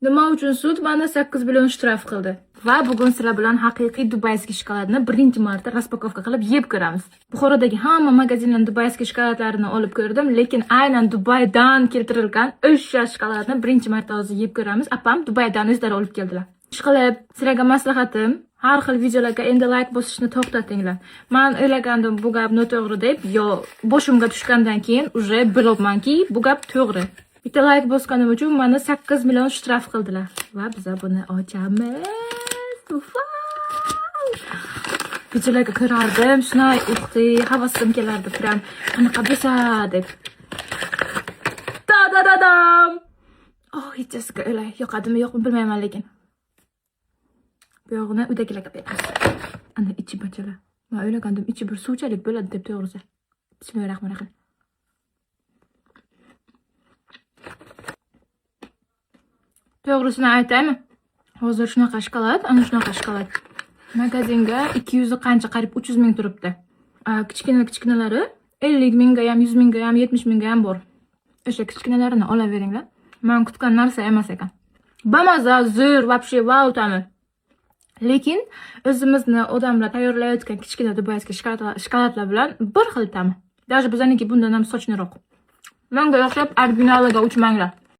Nima uchun sud mani 8 million shtraf qildi? Va bugun sizlar bilan haqiqiy дубайский shokoladni birinchi marta распаковка qilib yeb ko'ramiz. Buxorodagi hamma magazindan дубайский shokoladlarini olib ko'rdim, lekin aynan Dubaydan keltirilgan o'sha shokoladni birinchi marta hozir yeb ko'ramiz. Apam Dubaydan o'zlari olib keldilar. Ishqilib, sizlarga maslahatim, har xil videolarga endi layk bosishni to'xtatinglar. Man o'ylagandim, bu gap noto'g'ri deb, yo boshimga tushgandan keyin уже bilibmanki, bu gap to'g'ri. Bitta layk bosganim uchun mani 8 million shtraf qildilar. Va biza buni ochamiz. Vau! Videolarga ko'rardim, shunday uqti, havasim kelardi, прям qanaqa bo'lsa deb. Da da da dam! Oh, hechasiga o'lay, yoqadimi yo'qmi bilmayman lekin. Bu yog'ini uydagilarga beramiz. Ana ichi, bachalar. Men o'ylagandim, ichi bir suvchalik bo'ladi deb to'g'risi. Bismillahirrohmanirrohim. To'g'risini aytaymi? Hozir shunaqa shokolad, ana shunaqa shokolad. Magazinga 200 qancha, qariyb 300 ming turibdi. Kichkina kichkinalari 50 mingga ham, 100 mingga ham, 70 mingga ham bor. O'sha kichkinalarini olaveringlar. Men kutgan narsa emas ekan. Bamaza, zo'r, вообще vau ta'mi. Lekin o'zimizni odamlar tayyorlayotgan kichkina дубайский shokoladlar bilan bir xil ta'mi. Даже bizaniki bundan ham сочный roq. Menga o'xshab originaliga uchmanglar.